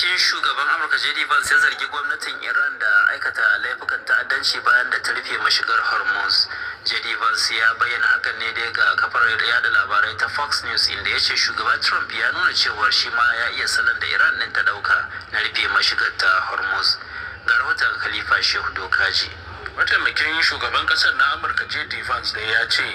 Mataimakin shugaban Amurka JD Vance ya zargi gwamnatin Iran da aikata laifukan ta'addanci bayan da ta rufe mashigar Hormuz. JD Vance ya bayyana hakan ne dai ga kafar yada labarai ta Fox News, inda ya ce shugaba Trump ya nuna cewar shi ma ya iya salon da Iran ɗin ta ɗauka na rufe mashigar ta Hormuz. Ga rahoton Khalifa Shehu Dokaji. Mataimakin shugaban kasar na Amurka JD Vance da ya ce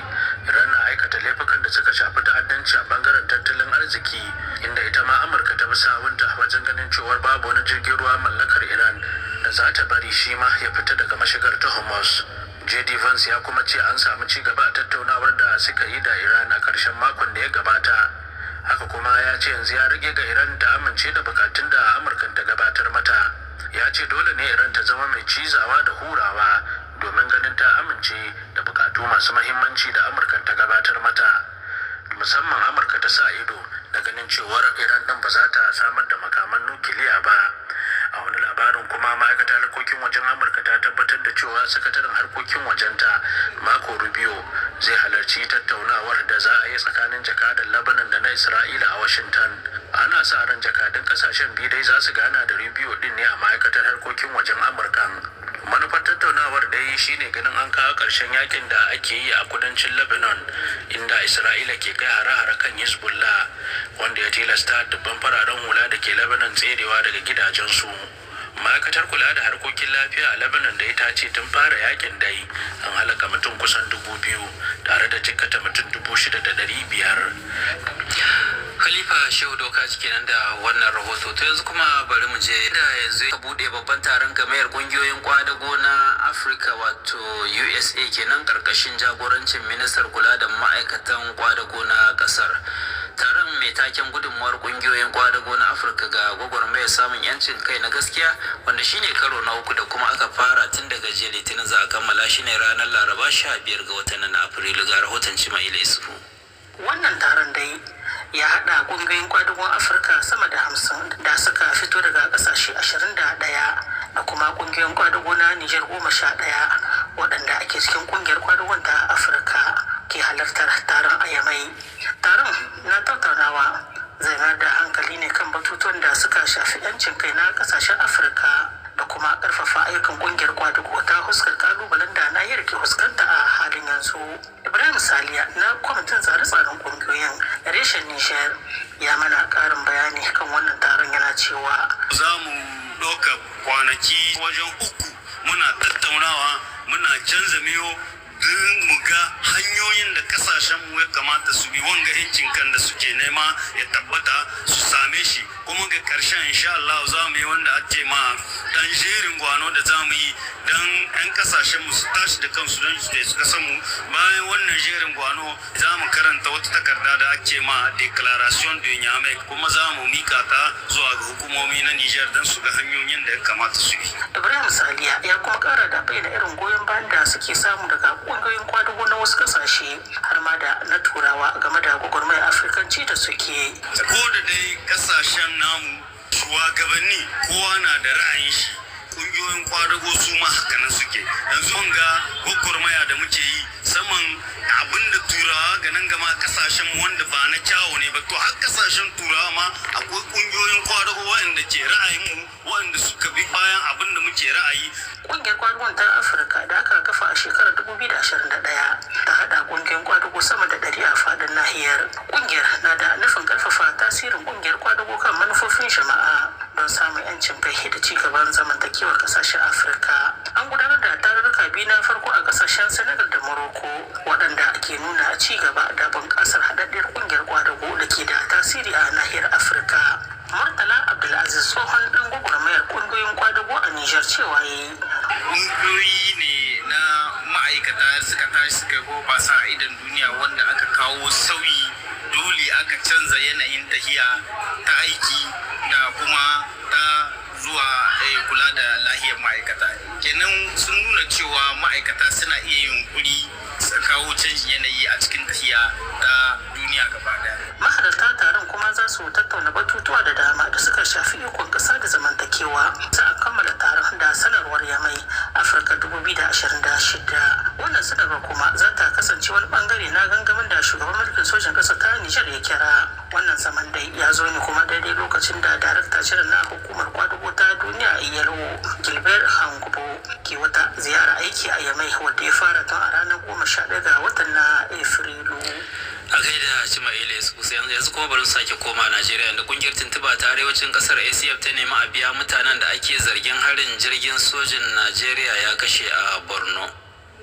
Iran na aikata laifukan da suka shafi ta'addanci a bangaren tattalin arziki, inda ita ma Amurka ta bi sawunta wajen ganin cewar babu wani jirgin ruwa mallakar Iran da za ta bari shi ma ya fita daga mashigar ta Hormuz. JD Vance ya kuma ce an samu ci gaba a tattaunawar da suka yi da Iran a ƙarshen makon da ya gabata. Haka kuma ya ce yanzu ya rage ga Iran ta amince da bukatun da Amurka ta gabatar mata. Ya ce dole ne Iran ta zama mai cizawa da hurawa domin ganin ta amince da bukatu masu mahimmanci da Amurka ta gabatar mata, musamman Amurka ta sa ido da ganin cewar Iran din ba za ta samar da makaman nukiliya ba. A wani labarin kuma, ma'aikatar harkokin wajen Amurka ta tabbatar da cewa sakataren harkokin wajenta Marco Rubio zai halarci tattaunawar da za a yi tsakanin jakadan Lebanon da na Isra'ila a Washington. Ana sa ran jakadun kasashen biyu dai za su gana da Rubio din ne a ma'aikatar harkokin wajen Amurka. Manufar tattaunawar dai shine ganin an kawo ƙarshen yakin da ake yi a kudancin Lebanon, inda Isra'ila ke kai hare-hare kan Hezbollah, wanda ya tilasta dubban fararen hula da ke Lebanon tserewa daga gidajensu. Ma'aikatar kula da harkokin lafiya a Lebanon dai ta ce tun fara yakin dai an halaka mutum kusan 2,000 tare da jikkata mutum 6,500. Khalifa Shehu Doka kenan da wannan rahoto. To, yanzu kuma bari mu je da yanzu ka bude babban taron gamayar kungiyoyin kwadago na Afirka, wato USA kenan, karkashin jagorancin ministar kula da ma'aikatan kwadago na kasar. Taron mai taken "Gudunmuwar kungiyoyin kwadago na Afirka ga gwagwarmayar samun yancin kai na gaskiya", wanda shine karo na uku da kuma aka fara tun daga jiya Litinin, za a kammala shi ne ranar Laraba 15 ga watan na Afrilu. Ga rahoton Cima'ila Isufu. Wannan taron dai ya haɗa ƙungiyoyin kwadagon Afirka sama da 50 da suka fito daga ƙasashe 21 da kuma ƙungiyoyin kwadago na Nijar 11 waɗanda ake cikin ƙungiyar kwadagon ta Afirka ke halartar taron a Yamai. Taron na tattaunawa zai mayar da hankali ne kan batutuwan da suka shafi 'yancin kai na ƙasashen Afirka da kuma ƙarfafa ayyukan ƙungiyar kwadago ta huskar kalubalen da nahiyar ke fuskanta a halin yanzu. Ibrahim Saliya na kwamitin tsare-tsaren ƙungiyoyin reshen Nijar ya mana ƙarin bayani kan wannan taron, yana cewa: Za mu ɗauka kwanaki wajen 3 muna tattaunawa, muna canza miyo don mu ga hanyoyin da kasashen mu ya kamata su bi wanga yancin kan da suke nema ya tabbata su same shi. Kuma ga karshen, insha Allah, za mu yi wanda ake ma dan jerin gwano da za mu yi don 'yan kasashen mu su tashi da kansu don su kasan mu. Bayan wannan jerin gwano, za mu karanta wata takarda da ake ma Déclaration de Niamey, kuma za mu mika ta zuwa ga hukumomi na Niger don su ga hanyoyin da ya kamata su bi. Ibrahim Saliya ya kuma kara da bayyana irin goyon bayan da suke samu daga ƙungiyoyin kwadago na wasu kasashe, har ma da na Turawa, game da gwagwarmayar Afirkanci da suke. Ko da dai kasashen namu shugabanni kowa na da ra'ayin shi, kungiyoyin kwadago su ma haka nan suke. Yanzu ga gwagwarmaya da muke yi saman abin da Turawa ga nan gama kasashen mu wanda ba na kyawu ne ba, to har kasashen Turawa ma akwai kungiyoyin kwadago waɗanda ke ra'ayin mu, waɗanda suka bi bayan abin da muke ra'ayi. Ƙungiyar kwadagon ta Afirka da aka kafa a shekarar 2021 ta haɗa ƙungiyar kwadago sama da 100 a faɗin nahiyar. Ƙungiyar na da nufin ƙarfafa tasirin ƙungiyar kwadago kan manufofin jama'a don samun 'yancin kai da ci gaban zamantakewar ƙasashen Afirka. An gudanar da tarurruka biyu na farko a ƙasashen Senegal da Morocco, waɗanda ke nuna ci gaba da bunƙasar haɗaɗɗiyar ƙungiyar kwadago da ke da tasiri a nahiyar Afirka. Murtala Abdulaziz, tsohon ɗan gwagwarmayar ƙungiyoyin kwadago a Nijar, cewa ya yi: Ƙungiyoyi ne na ma'aikata suka tashi suka yi hoɓasa a idon duniya, wanda aka kawo sauyi, dole aka canza yanayin tahiya ta aiki da kuma ta zuwa kula da lahiyar ma'aikata. Kenan sun nuna cewa ma'aikata suna iya yunkuri su kawo canjin yanayi a cikin tahiya ta duniya gaba daya. Mahalarta taron kuma za su tattauna batutuwa da dama da suka shafi ikon ƙasa da zamantakewa. Za a kammala taron da sanarwar Yamai Afirka 2026. Wannan sanarwar kuma za ta kasance wani bangare na gangamin da shugaban mulkin sojan ƙasa ta Nijar ya kira. Wannan zaman dai ya zo ne kuma daidai lokacin da darakta jiran na hukumar Hukumar Kwadugo ta Duniya ILO Gilbert Hangubo ke wata ziyara aiki a Yamai, wadda ya fara tun a ranar 11 ga watan na Afrilu. A gaida Cima'ila Yusuf. Yanzu kuma bari su sake koma Najeriya, inda kungiyar tuntuba ta arewacin kasar ACF ta nemi a biya mutanen da ake zargin harin jirgin sojin Najeriya ya kashe a Borno.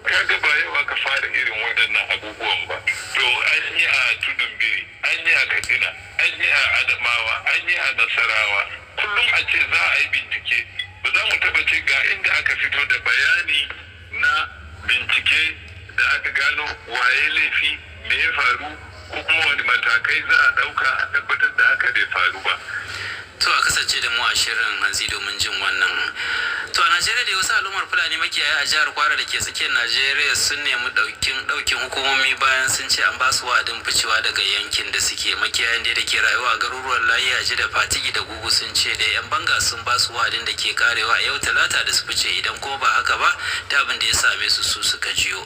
Kaga ba yau aka fara irin waɗannan abubuwan ba. To, an yi a Tudun Biri, an yi a Katsina, an yi a Adamawa, an yi a Nasarawa. Kullum a ce za a yi bincike. Ba za mu taɓa ce ga inda aka fito da bayani na bincike da aka gano waye laifi, me ya faru, ko kuma wani matakai za a ɗauka a tabbatar da haka bai faru ba. To, a kasance da mu a shirin hantsi domin jin wannan. To, a Najeriya da wasu al'ummar Fulani makiyaya a jihar Kwara da ke tsakiyar Najeriya sun nemi daukin hukumomi bayan sun ce an ba su wa'adin ficewa daga yankin da suke. Makiyayan da ke rayuwa a garuruwan Layiaji da Fatigi da Gugu sun ce da yan banga sun ba su wa'adin da ke karewa a yau Talata da su fice, idan kuma ba haka ba, da abin da ya same su su suka jiyo.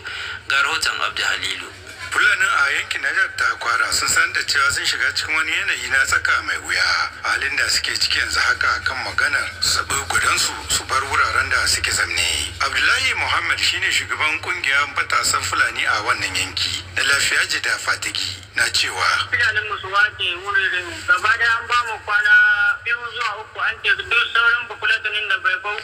Ga rahoton Abdu Halilu. Fulanin a yankin Niger ta Kwara sun san da cewa sun shiga cikin wani yanayi na tsaka mai wuya a halin da suke ciki yanzu haka kan maganar su sabi gudansu su bar wuraren da suke zamne. Abdullahi Muhammad shine shugaban kungiyar matasan Fulani a wannan yanki na Lafiyaji da Fatigi, na cewa Fulanin mu su wace wurin gaba da an ba mu kwana 2 zuwa 3. An ce duk sauran Bafulatanin da bai ba,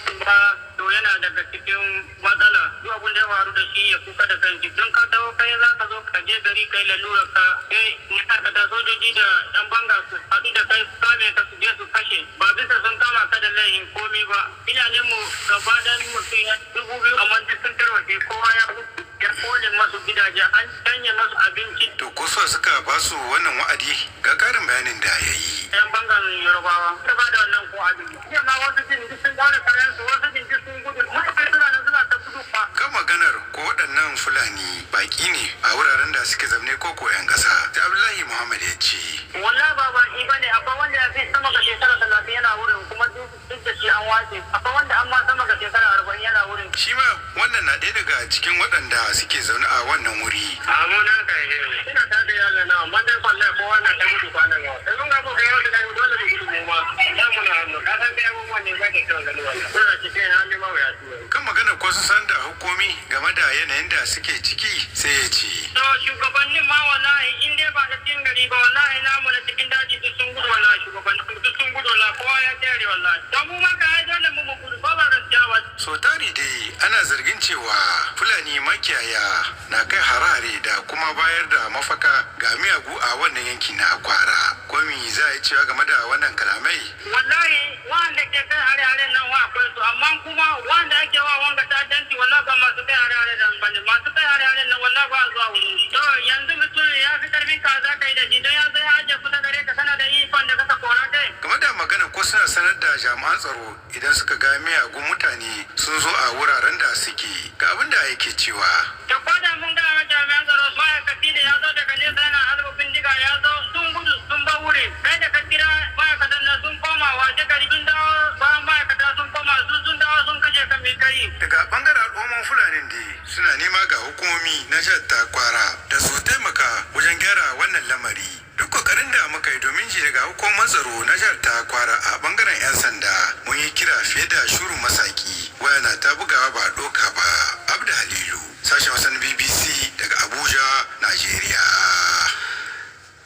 to yana daga cikin matsala. Duk abin da ya faru da shi ya kuka da kanshi. Don ka taho kai za ka zo ka je gari kai lalura ka, sai ma'aikata sojoji da yan banga su haɗu da kai, su kame ka, su je su kashe, ba bisa sun kama ka da laifin komi ba. Ilanin mu gaba da mutum ya 2000, amma duk sun tarwace, kowa ya gudu, ya kone masu gidaje, an canye masu abinci. To, ko su suka ba su wannan wa'adi? Ga karin bayanin da ya yi. Yan bangan Yorubawa ta ba da wannan ko abin jiya ma, wasu jin duk sun ƙara kayan su, wasu jin duk sun gudu. Mutane suna nan suna ta gudu fa. Kan maganar ko waɗannan Fulani baki ne a wuraren da suke zamne ko ko 'yan ƙasa, da Abdullahi Muhammad ya ce Wallahi ba baki ba ne. Akwai wanda ya fi sama ga shekara 30 yana wurin, kuma duk da shi an wace. Akwai wanda an ma sama ga shekara 40 yana wurin. Shi ma wannan na ɗaya daga cikin waɗanda suke zaune a wannan wuri. Amu na kai ina ta da yalo na, amma dai kwalle kowa na ta gudu kwanan yau. Sai mun ga ko kai wata dai dole mu gudu mu ma za mu na hannu. Ka san dai abubuwan ne ba da kyau gani wannan. Suna cikin hali mawuyaci. Kan maganar ko sun san da hukumi game da yanayin da suke ciki, sai ya ce To, shugabannin ma wallahi in dai ba da cikin gari ba, wallahi namu na cikin daji duk sun gudu. Wallahi shugabannin duk sun gudu, wallahi kowa ya tsere wallahi. To, mu ma ka ai dole mu mu gudu, ba ba gaskiya ba. So tari dai ana zargin cewa Fulani makiyaya na kai harare da kuma bayar da mafaka ga miyagu a wannan yanki na Kwara. Komi za a yi cewa game da wannan kalamai? Wallahi wanda ke kai hare-haren nan wa akwai su, amma kuma wanda ake wa wanga ta'addanci, wallahi ba masu kai hare-haren nan bane. Masu kai hare-haren nan wallahi ba zuwa wurin. To, yanzu mutum ya fi karfin ka za ka yi da shi, don ya zo ya ajiye kusa gare ka, kana da ikon da kaka kora kai? Game da magana ko suna sanar da jami'an tsaro idan suka ga miyagun mutane sun zo a wuraren da suke, ga abin da yake cewa. Da kwada mun ga jami'an tsaro, ma'aikaci ne ya zo daga nesa yana harba bindiga, ya zo sun gudu sun ba wuri. Kai da ka kira ma'aikatan nan sun koma, washe gari sun dawo, bayan ma'aikata sun koma, su sun dawo sun kashe ka, mai kai? Daga bangaren al'umman Fulanin da suna nema ga hukumomi na jihar ta Kwara da su taimaka wajen gyara wannan lamari. Duk kokarin da muka yi domin ji daga hukumar tsaro na jihar ta Kwara a bangaren 'yan sanda, mun yi kira fiye da shuru masaki, waya na ta bugawa ba doka ba. Abda Halilu, sashen wasan BBC daga Abuja, Najeriya.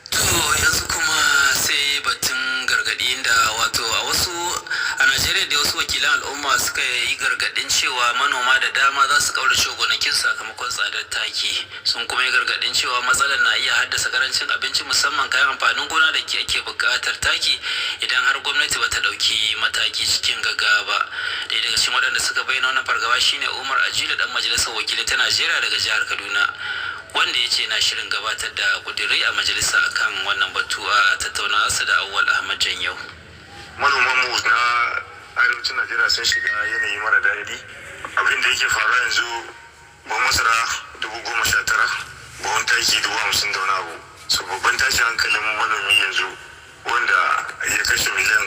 To, yanzu kuma sai batun gargaɗi da wato a wasu a Najeriya da wasu wakilan al'umma suka yi gargaɗin cewa manoma da dama za su kaurace gonakin sakamakon tsadar taki. Sun kuma yi gargaɗin cewa matsalar na iya haddasa karancin abinci, musamman kayan amfanin gona da ake buƙatar taki, idan har gwamnati bata ɗauki mataki cikin gaggawa ba. Ɗaya daga cikin waɗanda suka bayyana wannan fargaba shine Umar Ajila, dan majalisar wakilai ta Najeriya daga jihar Kaduna, wanda ya ce na shirin gabatar da kudiri a majalisa akan wannan batu, a tattaunawarsa da Awwal Ahmad Janyau. Manoman mu na arewacin Najeriya sun shiga yanayi mara daɗi. Abin da yake faruwa yanzu, buhun masara 19,000, buhun taki 50,000 da wani abu. So babban tashin hankalin manomi yanzu, wanda ya kashe miliyan